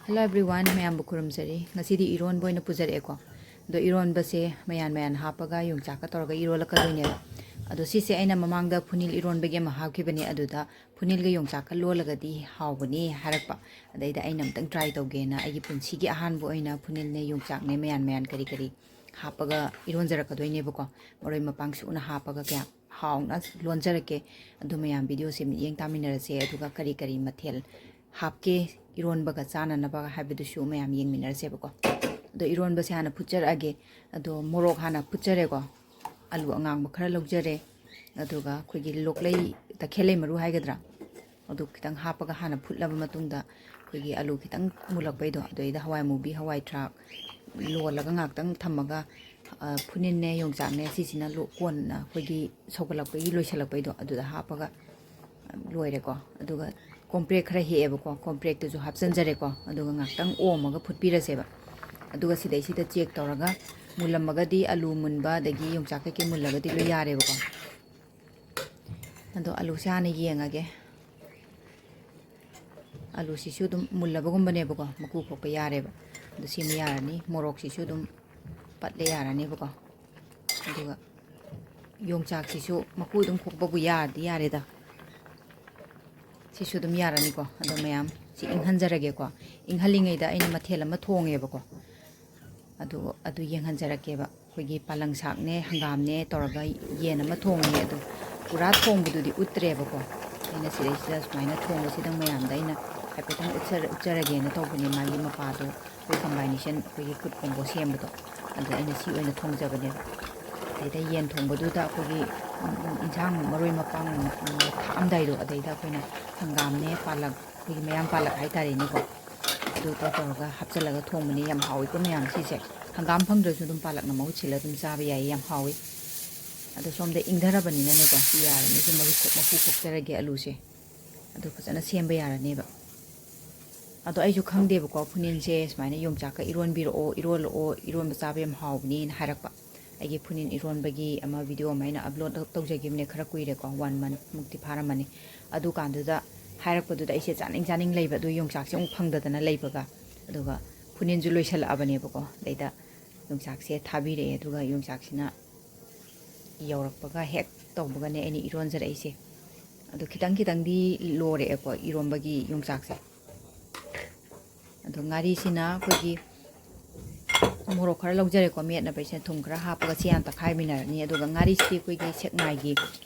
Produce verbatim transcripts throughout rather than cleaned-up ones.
Hello everyone, ꯃꯌꯥꯝꯕꯨ ꯈꯨꯔꯨꯝꯖꯔꯤ꯫ ꯉꯁꯤꯗꯤ ꯏꯔꯣꯟꯕ ꯑꯣꯏꯅ ꯄꯨꯖꯔꯛꯑꯦꯀꯣ꯫ ꯑꯗꯣ ꯏꯔꯣꯟꯕꯁꯦ ꯃꯌꯥꯟ ꯃꯌꯥꯟ ꯍꯥꯞꯄꯒ ꯌꯣꯡꯆꯥꯛꯀ ꯇꯧꯔꯒ ꯏꯔꯣꯜꯂꯛꯀꯗꯣꯏꯅꯦꯕ꯫ ꯑꯗꯣ ꯁꯤꯁꯦ ꯑꯩꯅ ꯃꯃꯥꯡꯗ ꯐꯨꯅꯤꯜ ꯏꯔꯣꯟꯕꯒꯤ ꯑꯃ ꯍꯥꯞꯈꯤꯕꯅꯦ, ꯑꯗꯨꯗ ꯐꯨꯅꯤꯜꯒ ꯌꯣꯡꯆꯥꯛꯀ ꯂꯣꯜꯂꯒꯗꯤ ꯍꯥꯎꯕꯅꯤ ꯍꯥꯏꯔꯛꯄ꯫ ꯑꯗꯩꯗ ꯑꯩꯅ ꯑꯝꯇꯪ try ꯇꯧꯒꯦꯅ ꯑꯩꯒꯤ ꯄꯨꯟꯁꯤꯒꯤ ꯑꯍꯥꯟꯕ ꯑꯣꯏꯅ ꯐꯨꯅꯤꯜꯅꯦ ꯌꯣꯡꯆꯥꯛꯅꯦ ꯃꯌꯥꯟ ꯃꯌꯥꯟ ꯀꯔꯤ ꯀꯔꯤ ꯍꯥꯞꯄꯒ ꯏꯔꯣꯟꯖꯔꯛꯀꯗꯣꯏꯅꯦꯕꯀꯣ꯫ ꯃꯔꯣꯏ ꯃꯄꯥꯡ ꯁꯨꯅ ꯍꯥꯞꯄꯒ ꯀꯌꯥ ꯍꯥꯎꯅ ꯂꯣꯟꯖꯔꯛꯀꯦ꯫ ꯑꯗꯨ ꯃꯌꯥꯝ videoꯁꯦ ꯃꯤꯠꯌꯦꯡ ꯇꯥꯃꯤꯟꯅꯔꯁꯦ꯫ ꯑꯗꯨꯒ ꯀꯔꯤ ꯀꯔꯤ ꯃꯊꯦꯜ ꯍꯥꯞꯀꯦ ꯏꯔꯣꯟꯕꯒ ꯆꯥꯅꯅꯕ ꯍꯥꯏꯕꯗꯨꯁꯨ ꯃꯌꯥꯝ ꯌꯦꯡꯃꯤꯟꯅꯔꯁꯦꯕꯀꯣ꯫ ꯑꯗꯣ ꯏꯔꯣꯟꯕꯁꯦ ꯍꯥꯟꯅ ꯐꯨꯠꯆꯔꯛꯑꯒꯦ꯫ ꯑꯗꯣ ꯃꯣꯔꯣꯛ ꯍꯥꯟꯅ ꯐꯨꯠꯆꯔꯦꯀꯣ꯫ ꯑꯂꯨ ꯑꯉꯥꯡꯕ ꯈꯔ ꯂꯧꯖꯔꯦ꯫ ꯑꯗꯨꯒ ꯑꯩꯈꯣꯏꯒꯤ ꯂꯣꯛꯂꯩ, ꯇꯈꯦꯜꯂꯩ ꯃꯔꯨ ꯍꯥꯏꯒꯗ꯭ꯔꯥ, ꯑꯗꯨ ꯈꯤꯇꯪ ꯍꯥꯞꯄꯒ ꯍꯥꯟꯅ ꯐꯨꯠꯂꯕ ꯃꯇꯨꯡꯗ ꯑꯩꯈꯣꯏꯒꯤ ꯑꯂꯨ ꯈꯤꯇꯪ ꯃꯨꯜꯂꯛꯄꯩꯗꯣ, ꯑꯗꯩꯗ ꯍꯋꯥꯏ ꯃꯨꯕꯤ, ꯍꯋꯥꯏ ꯊ꯭ꯔꯥꯛ ꯂꯣꯜꯂꯒ ꯉꯥꯛꯇꯪ ꯊꯝꯃꯒ, ꯑ, ꯐꯨꯅꯤꯟꯅꯦ ꯌꯣꯡꯆꯥꯛꯅꯦ ꯁꯤꯁꯤꯅ ꯂꯣ-, ꯀꯣꯟꯅ ꯑꯩꯈꯣꯏꯒꯤ ꯁꯧꯒꯠꯂꯛꯄꯒꯤ, ꯂꯣꯏꯁꯤꯜꯂꯛꯄꯩꯗꯣ ꯑꯗꯨꯗ ꯍꯥꯞꯄꯒ, ꯑ, ꯂꯣꯏꯔꯦꯀꯣ꯫ ꯑꯗꯨꯒ ꯀꯣꯝꯄ꯭ꯔꯦꯛ ꯈꯔ ꯍꯦꯛꯑꯦꯕꯀꯣ, ꯀꯣꯝꯄ꯭ꯔꯦꯛꯇꯨꯁꯨ ꯍꯥꯞꯆꯤꯟꯖꯔꯦꯀꯣ꯫ ꯑꯗꯨꯒ ꯉꯥꯛꯇꯪ ꯑꯣꯝꯃꯒ ꯐꯨꯠꯄꯤꯔꯁꯦꯕ꯫ ꯑꯗꯨꯒ ꯁꯤꯗꯩꯁꯤꯗ check ꯇꯧꯔꯒ ꯃꯨꯜꯂꯝꯃꯒꯗꯤ, ꯑꯂꯨ ꯃꯨꯟꯕ ꯑꯗꯒꯤ ꯌꯣꯡꯆꯥꯛ ꯀꯩꯀꯩ ꯃꯨꯜꯂꯒꯗꯤ ꯂꯣꯏ ꯌꯥꯔꯦꯕꯀꯣ꯫ ꯑꯗꯣ ꯑꯂꯨꯁꯦ ꯍꯥꯟꯅ ꯌꯦꯡꯉꯒꯦ꯫ ꯑꯂꯨꯁꯤꯁꯨ ꯑꯗꯨꯝ ꯃꯨꯜꯂꯕꯒꯨꯝꯕꯅꯦꯕꯀꯣ, ꯃꯀꯨ ꯈꯣꯛꯄ ꯌꯥꯔꯦꯕ꯫ ꯑꯗꯣ ꯁꯤꯃ ꯌꯥꯔꯅꯤ꯫ ꯃꯣꯔꯣꯛꯁꯤꯁꯨ ꯑꯗꯨꯝ ꯄꯠꯂꯦ, ꯌꯥꯔꯅꯦꯕꯀꯣ꯫ ꯑꯗꯨꯒ ꯌꯣꯡꯆꯥꯛꯁꯤꯁꯨ ꯃꯀꯨ ꯑꯗꯨꯝ ꯈꯣꯛꯄꯕꯨ ꯌꯥꯔꯗꯤ ꯌꯥꯔꯦꯗ꯫ ꯁꯤꯁꯨ ꯑꯗꯨꯝ ꯌꯥꯔꯅꯤꯀꯣ꯫ ꯑꯗꯣ ꯃꯌꯥꯝ ꯁꯤ ꯏꯪꯍꯟꯖꯔꯒꯦꯀꯣ꯫ ꯏꯪꯍꯜꯂꯤꯉꯩꯗ ꯑꯩꯅ ꯃꯊꯦꯜ ꯑꯃ ꯊꯣꯡꯉꯦꯕꯀꯣ꯫ ꯑꯗꯨ, ꯑꯗꯨ ꯌꯦꯡꯍꯟꯖꯔꯛꯀꯦꯕ꯫ ꯑꯩꯈꯣꯏꯒꯤ ꯄꯥꯂꯪ ꯁꯥꯛꯅꯦ, ꯍꯪꯒꯥꯝꯅꯦ ꯇꯧꯔꯒ ꯌꯦꯟ ꯑꯃ ꯊꯣꯡꯉꯦ꯫ ꯑꯗꯣ ꯄꯨꯔꯥ ꯊꯣꯡꯕꯗꯨꯗꯤ ꯎꯠꯇ꯭ꯔꯦꯕꯀꯣ꯫ ꯑꯩꯅ ꯁꯤꯗꯩꯁꯤꯗ ꯁꯨꯃꯥꯏꯅ ꯊꯣꯡꯕꯁꯤꯗꯪ ꯃꯌꯥꯝꯗ ꯑꯩꯅ ꯍꯥꯏꯐꯦꯠꯇꯪ ꯎꯠꯆꯔ-, ꯎꯠꯆꯔꯒꯦꯅ ꯇꯧꯕꯅꯦ꯫ ꯃꯥꯒꯤ ꯃꯄꯥꯗꯣ ꯑꯩꯈꯣꯏ combination, ꯑꯩꯈꯣꯏꯒꯤ food combo ꯁꯦꯝꯕꯗꯣ, ꯑꯗꯨꯗ ꯑꯩꯅ ꯁꯤ ꯑꯣꯏꯅ ꯊꯣꯡꯖꯕꯅꯦꯕ꯫ ꯑꯗꯩꯗ ꯌꯦꯟ ꯊꯣꯡꯕꯗꯨꯗ ꯑꯩꯈꯣꯏꯒꯤ, ꯎꯝ, ꯏꯟꯁꯥꯡ ꯃꯔꯣꯏ ꯃꯄꯥꯡ, ꯎꯝ, ꯊꯥꯛꯑꯝꯗꯥꯏꯗꯣ, ꯑꯗꯩꯗ ꯑꯩꯈꯣꯏꯅ ꯍꯪꯒꯥꯝꯅꯦ, ꯄꯥꯂꯛ, ꯑꯩꯈꯣꯏꯒꯤ ꯃꯌꯥꯝ ꯄꯥꯂꯛ ꯍꯥꯏꯇꯥꯔꯦꯅꯦꯀꯣ, ꯑꯗꯨꯒ ꯇꯧꯔꯒ ꯍꯥꯞꯆꯤꯜꯂꯒ ꯊꯣꯡꯕꯅꯦ꯫ ꯌꯥꯝ ꯍꯥꯎꯋꯤꯀꯣ ꯃꯌꯥꯝ ꯁꯤꯁꯦ꯫ ꯍꯪꯒꯥꯝ ꯐꯪꯗ꯭ꯔꯁꯨ ꯑꯗꯨꯝ ꯄꯥꯂꯛꯅ ꯃꯍꯨꯠ ꯁꯤꯜꯂ ꯑꯗꯨꯝ ꯆꯥꯕ ꯌꯥꯏꯌꯦ, ꯌꯥꯝ ꯍꯥꯎꯋꯤ꯫ ꯑꯗꯣ ꯁꯣꯝꯗ ꯏꯪꯊꯔꯕꯅꯤꯅꯅꯦꯀꯣ, ꯁꯤ ꯌꯥꯔꯅꯤ꯫ ꯁꯤ ꯃꯔꯨ ꯈꯣꯛ-, ꯃꯀꯨ ꯈꯣꯛꯆꯔꯒꯦ ꯑꯂꯨꯁꯦ꯫ ꯑꯗꯨ ꯐꯖꯅ ꯁꯦꯝꯕ ꯌꯥꯔꯅꯦꯕ꯫ ꯑꯗꯣ ꯑꯩꯁꯨ ꯈꯪꯗꯦꯕꯀꯣ, ꯐꯨꯅꯤꯟꯁꯦ ꯁꯨꯃꯥꯏꯅ ꯌꯣꯡꯆꯥꯛꯀ ꯏꯔꯣꯟꯕꯤꯔꯛꯑꯣ, ꯏꯔꯣꯜꯂꯛꯑꯣ, ꯏꯔꯣꯟꯕ ꯆꯥꯕ ꯌꯥꯝ ꯍꯥꯎꯕꯅꯦꯅ ꯍꯥꯏꯔꯛꯄ꯫ ꯑꯩꯒꯤ ꯐꯨꯅꯤꯟ ꯏꯔꯣꯟꯕꯒꯤ ꯑꯃ video ꯑꯃ ꯑꯩꯅ upload ꯇꯧꯖꯈꯤꯕꯅꯦ, ꯈꯔ ꯀꯨꯏꯔꯦꯀꯣ, one month ꯃꯨꯛꯇꯤ ꯐꯥꯔꯝꯃꯅꯤ꯫ ꯑꯗꯨꯀꯥꯟꯗꯨꯗ ꯍꯥꯏꯔꯛꯄꯗꯨꯗ ꯑꯩꯁꯦ ꯆꯥꯅꯤꯡ ꯆꯥꯅꯤꯡ ꯂꯩꯕ, ꯑꯗꯨ ꯌꯣꯡꯆꯥꯛꯁꯦ ꯑꯃꯨꯛ ꯐꯪꯗꯗꯅ ꯂꯩꯕꯒ, ꯑꯗꯨꯒ ꯈꯨꯅꯤꯟꯁꯨ ꯂꯣꯏꯁꯜꯂꯛꯑꯕꯅꯦꯕꯀꯣ꯫ ꯑꯗꯩꯗ ꯌꯣꯡꯆꯥꯛꯁꯦ ꯊꯥꯕꯤꯔꯛꯑꯦ, ꯑꯗꯨꯒ ꯌꯣꯡꯆꯥꯛꯁꯤꯅ ꯌꯧꯔꯛꯄꯒ ꯍꯦꯛ ꯇꯧꯕꯒꯅꯦ ꯑꯩꯅ ꯏꯔꯣꯟꯖꯔꯛꯏꯁꯦ꯫ ꯑꯗꯣ ꯈꯤꯇꯪ ꯈꯤꯇꯪꯗꯤ ꯂꯣꯔꯛꯑꯦꯀꯣ ꯏꯔꯣꯟꯕꯒꯤ ꯌꯣꯡꯆꯥꯛꯁꯦ꯫ ꯑꯗꯣ ꯉꯥꯔꯤꯁꯤꯅ ꯑꯩꯈꯣꯏꯒꯤ ꯃꯣꯔꯣꯛ ꯈꯔ ꯂꯧꯖꯔꯦꯀꯣ ꯃꯦꯠꯅꯕ, ꯑꯩꯁꯤꯅ ꯊꯨꯝ ꯈꯔ ꯍꯥꯞꯄꯒ ꯁꯤ ꯌꯥꯝ ꯇꯛꯈꯥꯏꯃꯤꯟꯅꯔꯅꯤ꯫ ꯑꯗꯨꯒ ꯉꯥꯔꯤꯁꯤꯗꯤ ꯑꯩꯈꯣꯏꯒꯤ ꯁꯦꯛꯃꯥꯏꯒꯤ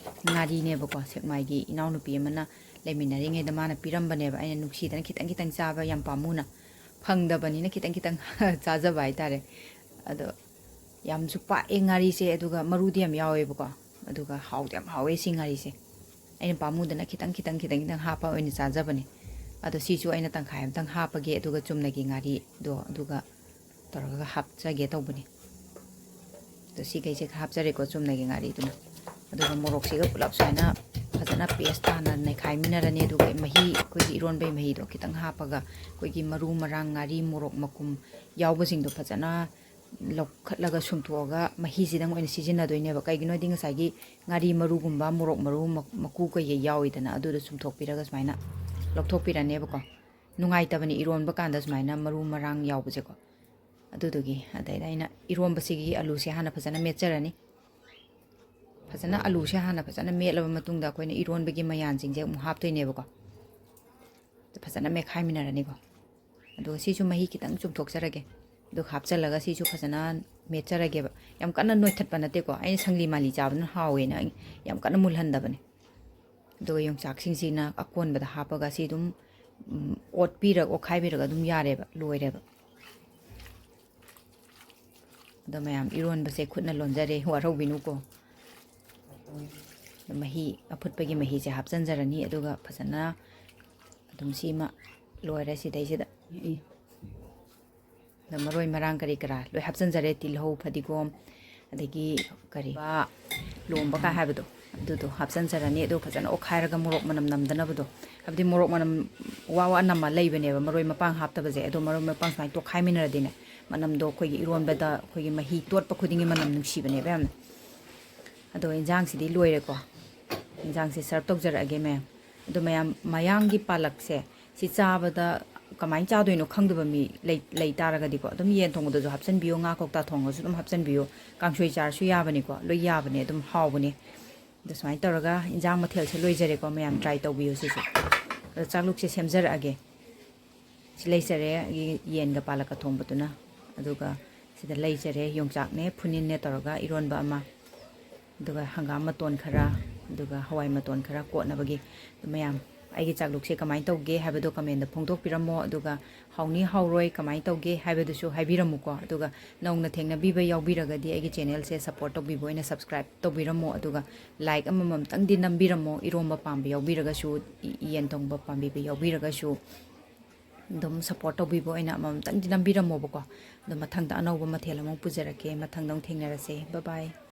ꯉꯥꯔꯤꯅꯦꯕꯀꯣ, ꯁꯦꯛꯃꯥꯏꯒꯤ ꯏꯅꯥꯎꯅꯨꯄꯤ ꯑꯃꯅ ꯂꯩꯃꯤꯟꯅꯔꯤꯉꯩꯗ ꯃꯥꯅ ꯄꯤꯔꯝꯕꯅꯦꯕ꯫ ꯑꯩꯅ ꯅꯨꯡꯁꯤꯗꯅ ꯈꯤꯇꯪ ꯈꯤꯇꯪ ꯆꯥꯕ ꯌꯥꯝ ꯄꯥꯝꯃꯨꯅ, ꯐꯪꯗꯕꯅꯤꯅ ꯈꯤꯇꯪ ꯈꯤꯇꯪ ꯆꯥꯖꯕ ꯍꯥꯏꯇꯥꯔꯦ꯫ ꯑꯗꯣ ꯌꯥꯝꯁꯨ ꯄꯥꯛꯑꯦ ꯉꯥꯔꯤꯁꯦ, ꯑꯗꯨꯒ ꯃꯔꯨꯗꯤ ꯌꯥꯝ ꯌꯥꯎꯋꯦꯕꯀꯣ꯫ ꯑꯗꯨꯒ ꯍꯥꯎꯗꯤ ꯌꯥꯝ ꯍꯥꯎꯋꯦ ꯁꯤ ꯉꯥꯔꯤꯁꯦ꯫ ꯑꯩꯅ ꯄꯥꯝꯃꯨꯗꯅ ꯈꯤꯇꯪ ꯈꯤꯇꯪ ꯈꯤꯇꯪ ꯈꯤꯇꯪ ꯍꯥꯞꯄ ꯑꯣꯏꯅ ꯆꯥꯖꯕꯅꯦ꯫ ꯑꯗꯣ ꯁꯤꯁꯨ ꯑꯩꯅ ꯇꯪꯈꯥꯏ ꯑꯃꯇꯪ ꯍꯥꯞꯄꯒꯦ, ꯑꯗꯨꯒ ꯆꯨꯝꯅꯒꯤ ꯉꯥꯔꯤꯗꯣ ꯑꯗꯨꯒ ꯇꯧꯔꯒ ꯍꯥꯞꯆꯒꯦ ꯇꯧꯕꯅꯦ꯫ ꯑꯗꯣ ꯁꯤꯈꯩꯁꯦ ꯍꯥꯞꯆꯔꯦꯀꯣ, ꯆꯨꯝꯅꯒꯤ ꯉꯥꯔꯤꯗꯨꯅ꯫ ꯑꯗꯨꯒ ꯃꯣꯔꯣꯛꯁꯤꯒ ꯄꯨꯂꯞ ꯁꯨꯃꯥꯏꯅ ꯐꯖꯅ paste ꯇꯥꯅ ꯅꯩꯈꯥꯏꯃꯤꯟꯅꯔꯅꯤ꯫ ꯑꯗꯨꯒ ꯃꯍꯤ, ꯑꯩꯈꯣꯏꯒꯤ ꯏꯔꯣꯟꯕꯒꯤ ꯃꯍꯤꯗꯣ ꯈꯤꯇꯪ ꯍꯥꯞꯄꯒ, ꯑꯩꯈꯣꯏꯒꯤ ꯃꯔꯨ ꯃꯔꯥꯡ, ꯉꯥꯔꯤ, ꯃꯣꯔꯣꯛ ꯃꯀꯨꯝ ꯌꯥꯎꯕꯁꯤꯡꯗꯣ ꯐꯖꯅ ꯂꯧꯈꯠꯂꯒ ꯁꯨꯝꯊꯣꯛꯑꯒ ꯃꯍꯤꯁꯤꯗꯪ ꯑꯣꯏꯅ ꯁꯤꯖꯤꯟꯅꯗꯣꯏꯅꯦꯕ꯫ ꯀꯩꯒꯤꯅꯣꯗꯤ ꯉꯁꯥꯏꯒꯤ ꯉꯥꯔꯤ ꯃꯔꯨꯒꯨꯝꯕ, ꯃꯣꯔꯣꯛ ꯃꯔꯨ, ꯃꯛ-, ꯃꯀꯨ ꯀꯩꯀꯩ ꯌꯥꯎꯋꯤꯗꯅ, ꯑꯗꯨꯗꯣ ꯁꯨꯝꯊꯣꯛꯄꯤꯔꯒ ꯁꯨꯃꯥꯏꯅ ꯂꯧꯊꯣꯛꯄꯤꯔꯅꯦꯕꯀꯣ꯫ ꯅꯨꯡꯉꯥꯏꯇꯕꯅꯤ ꯏꯔꯣꯟꯕ ꯀꯥꯟꯗ ꯁꯨꯃꯥꯏꯅ ꯃꯔꯨ ꯃꯔꯥꯡ ꯌꯥꯎꯕꯁꯦꯀꯣ꯫ ꯑꯗꯨꯗꯨꯒꯤ, ꯑꯗꯩꯗ ꯑꯩꯅ ꯏꯔꯣꯟꯕꯁꯤꯒꯤ ꯑꯂꯨꯁꯦ ꯍꯥꯟꯅ ꯐꯖꯅ ꯃꯦꯠꯆꯔꯅꯤ꯫ ꯐꯖꯅ ꯑꯂꯨꯁꯦ ꯍꯥꯟꯅ ꯐꯖꯅ ꯃꯦꯠꯂꯕ ꯃꯇꯨꯡꯗ ꯑꯩꯈꯣꯏꯅ ꯏꯔꯣꯟꯕꯒꯤ ꯃꯌꯥꯟꯁꯤꯡꯁꯦ ꯑꯃꯨꯛ ꯍꯥꯞꯇꯣꯏꯅꯦꯕꯀꯣ꯫ ꯐꯖꯅ ꯃꯦꯠꯈꯥꯏꯃꯤꯟꯅꯔꯅꯤꯀꯣ꯫ ꯑꯗꯨꯒ ꯁꯤꯁꯨ ꯃꯍꯤ ꯈꯤꯇꯪ ꯆꯨꯝꯊꯣꯛꯆꯔꯒꯦ꯫ ꯑꯗꯨꯒ ꯍꯥꯞꯆꯜꯂꯒ ꯁꯤꯁꯨ ꯐꯖꯅ ꯃꯦꯠꯆꯔꯒꯦꯕ꯫ ꯌꯥꯝ ꯀꯟꯅ ꯅꯣꯏꯊꯠꯄ ꯅꯠꯇꯦꯀꯣ, ꯑꯩꯅ ꯁꯪꯂꯤ ꯃꯥꯂꯤ ꯆꯥꯕꯗꯨꯅ ꯍꯥꯎꯋꯦꯅ ꯑꯩ ꯌꯥꯝ ꯀꯟꯅ ꯃꯨꯜꯍꯟꯗꯕꯅꯦ꯫ ꯑꯗꯨꯒ ꯌꯣꯡꯆꯥꯛꯁꯤꯡꯁꯤꯅ ꯑꯀꯣꯟꯕꯗ ꯍꯥꯞꯄꯒ ꯁꯤ ꯑꯗꯨꯝ, ꯎꯝ, ꯑꯣꯠꯄꯤꯔꯒ, ꯑꯣꯠꯈꯥꯏꯕꯤꯔꯒ ꯑꯗꯨꯝ ꯌꯥꯔꯦꯕ, ꯂꯣꯏꯔꯦꯕ꯫ ꯑꯗꯣ ꯃꯌꯥꯝ, ꯏꯔꯣꯟꯕꯁꯦ ꯈꯨꯠꯅ ꯂꯣꯟꯖꯔꯦ, ꯋꯥꯔꯧꯕꯤꯅꯨꯀꯣ꯫ ꯑꯗꯣ ꯃꯍꯤ, ꯑꯐꯨꯠꯄꯒꯤ ꯃꯍꯤꯁꯦ ꯍꯥꯞꯆꯤꯟꯖꯔꯅꯤ, ꯑꯗꯨꯒ ꯐꯖꯅ ꯑꯗꯨꯝ ꯁꯤꯃ ꯂꯣꯏꯔꯦ ꯁꯤꯗꯩꯁꯤꯗ꯫ ꯑꯗꯣ ꯃꯔꯣꯏ ꯃꯔꯥꯡ ꯀꯔꯤ ꯀꯔꯥ ꯂꯣꯏ ꯍꯥꯞꯆꯤꯟꯖꯔꯦ, ꯇꯤꯜꯍꯧ, ꯐꯗꯤꯒꯣꯝ, ꯑꯗꯒꯤ ꯀꯔꯤ, ꯂꯣꯝꯕ ꯀꯥꯏ ꯍꯥꯏꯕꯗꯣ, ꯑꯗꯨꯗꯣ ꯍꯥꯞꯆꯤꯟꯖꯔꯅꯤ꯫ ꯑꯗꯨ ꯐꯖꯅ ꯑꯣꯠꯈꯥꯏꯔꯒ ꯃꯣꯔꯣꯛ ꯃꯅꯝ ꯅꯝꯗꯅꯕꯗꯣ, ꯍꯥꯏꯕꯗꯤ ꯃꯣꯔꯣꯛ ꯃꯅꯝ ꯋꯥ ꯋꯥ ꯅꯝꯃ ꯂꯩꯕꯅꯦꯕ ꯃꯔꯣꯏ ꯃꯄꯥꯡ ꯍꯥꯞꯇꯕꯁꯦ꯫ ꯑꯗꯣ ꯃꯔꯣꯏ ꯃꯄꯥꯡ ꯁꯨꯃꯥꯏꯅ ꯇꯣꯠꯈꯥꯏꯃꯤꯟꯅꯔꯗꯤꯅꯦ, ꯃꯅꯝꯗꯣ ꯑꯩꯈꯣꯏꯒꯤ ꯏꯔꯣꯟꯕꯗ ꯑꯩꯈꯣꯏꯒꯤ ꯃꯍꯤ ꯇꯣꯠꯄ ꯈꯨꯗꯤꯡꯒꯤ ꯃꯅꯝ ꯅꯨꯡꯁꯤꯕꯅꯦꯕ ꯌꯥꯝꯅ꯫ ꯑꯗꯣ ꯏꯟꯖꯥꯡꯁꯤꯗꯤ ꯂꯣꯏꯔꯦꯀꯣ꯫ ꯏꯟꯖꯥꯡꯁꯦ serve ꯇꯧꯖꯔꯛꯑꯒꯦ ꯃꯌꯥꯝ꯫ ꯑꯗꯣ ꯃꯌꯥꯝ, ꯃꯌꯥꯡꯒꯤ ꯄꯥꯂꯛꯁꯦ ꯁꯤ ꯆꯥꯕꯗ ꯀꯃꯥꯏꯅ ꯆꯥꯗꯣꯏꯅꯣ ꯈꯪꯗꯕ ꯃꯤ ꯂꯩ, ꯂꯩ ꯇꯥꯔꯒꯗꯤꯀꯣ, ꯑꯗꯨꯝ ꯌꯦꯟ ꯊꯣꯡꯕꯗꯁꯨ ꯍꯥꯞꯆꯤꯟꯕꯤꯌꯣ, ꯉꯥ ꯀꯧꯇꯥ ꯊꯣꯡꯉꯁꯨ ꯑꯗꯨꯝ ꯍꯥꯞꯆꯤꯟꯕꯤꯌꯣ, ꯀꯥꯡꯁꯣꯏ ꯆꯥꯔꯁꯨ ꯌꯥꯕꯅꯤꯀꯣ, ꯂꯣꯏ ꯌꯥꯕꯅꯦ, ꯑꯗꯨꯝ ꯍꯥꯎꯕꯅꯦ꯫ ꯑꯗꯣ ꯁꯨꯃꯥꯏꯅ ꯇꯧꯔꯒ ꯏꯟꯖꯥꯡ ꯃꯊꯦꯜꯁꯦ ꯂꯣꯏꯖꯔꯦꯀꯣ, ꯃꯌꯥꯝ try ꯇꯧꯕꯤꯌꯨ ꯁꯤꯁꯨ꯫ ꯑꯗꯣ ꯆꯥꯛꯂꯨꯛꯁꯦ ꯁꯦꯝꯖꯔꯛꯑꯒꯦ꯫ ꯁꯤ ꯂꯩꯖꯔꯦ, ꯑꯩꯒꯤ ꯌꯦꯟꯒ ꯄꯥꯂꯛꯀ ꯊꯣꯡꯕꯗꯨꯅ꯫ ꯑꯗꯨꯒ ꯁꯤꯗ ꯂꯩꯖꯔꯦ, ꯌꯣꯡꯆꯥꯛꯅꯦ ꯐꯨꯅꯤꯟꯅꯦ ꯇꯧꯔꯒ ꯏꯔꯣꯟꯕ ꯑꯃ, ꯑꯗꯨꯒ ꯍꯪꯒꯥꯝ ꯃꯇꯣꯟ ꯈꯔ, ꯑꯗꯨꯒ ꯍꯋꯥꯏ ꯃꯇꯣꯟ ꯈꯔ ꯀꯣꯠꯅꯕꯒꯤ꯫ ꯑꯗꯨ ꯃꯌꯥꯝ, ꯑꯩꯒꯤ ꯆꯥꯛꯂꯨꯛꯁꯦ ꯀꯃꯥꯏꯅ ꯇꯧꯒꯦ ꯍꯥꯏꯕꯗꯣ comment ꯐꯣꯡꯗꯣꯛꯄꯤꯔꯝꯃꯣ, ꯑꯗꯨꯒ ꯍꯥꯎꯅꯤ ꯍꯥꯎꯔꯣꯏ ꯀꯃꯥꯏꯅ ꯇꯧꯒꯦ ꯍꯥꯏꯕꯗꯨꯁꯨ ꯍꯥꯏꯕꯤꯔꯝꯃꯨꯀꯣ꯫ ꯑꯗꯨꯒ ꯅꯧꯅ ꯊꯦꯡꯅꯕꯤꯕ ꯌꯥꯎꯕꯤꯔꯒꯗꯤ ꯑꯩꯒꯤ channelꯁꯦ support ꯇꯧꯕꯤꯕ ꯑꯣꯏꯅ subscribe ꯇꯧꯕꯤꯔꯝꯃꯣ, ꯑꯗꯨꯒ like ꯑꯃꯃꯝꯇꯪꯗꯤ ꯅꯝꯕꯤꯔꯝꯃꯣ, ꯏꯔꯣꯝꯕ ꯄꯥꯝꯕ ꯌꯥꯎꯕꯤꯔꯒꯁꯨ, ꯏ-, ꯌꯦꯟ ꯊꯣꯡꯕ ꯄꯥꯝꯕꯤꯕ ꯌꯥꯎꯕꯤꯔꯒꯁꯨ꯫ ꯑꯗꯨꯝ support ꯇꯧꯕꯤꯕ ꯑꯣꯏꯅ ꯑꯃꯃꯝꯇꯪꯗꯤ ꯅꯝꯕꯤꯔꯝꯃꯣꯕꯀꯣ꯫ ꯑꯗꯣ ꯃꯊꯪꯗ ꯑꯅꯧꯕ ꯃꯊꯦꯜ ꯑꯃꯨꯛ ꯄꯨꯖꯔꯛꯀꯦ꯫ ꯃꯊꯪꯗ ꯑꯃꯨꯛ ꯊꯦꯡꯅꯔꯁꯦ꯫ Bye bye꯫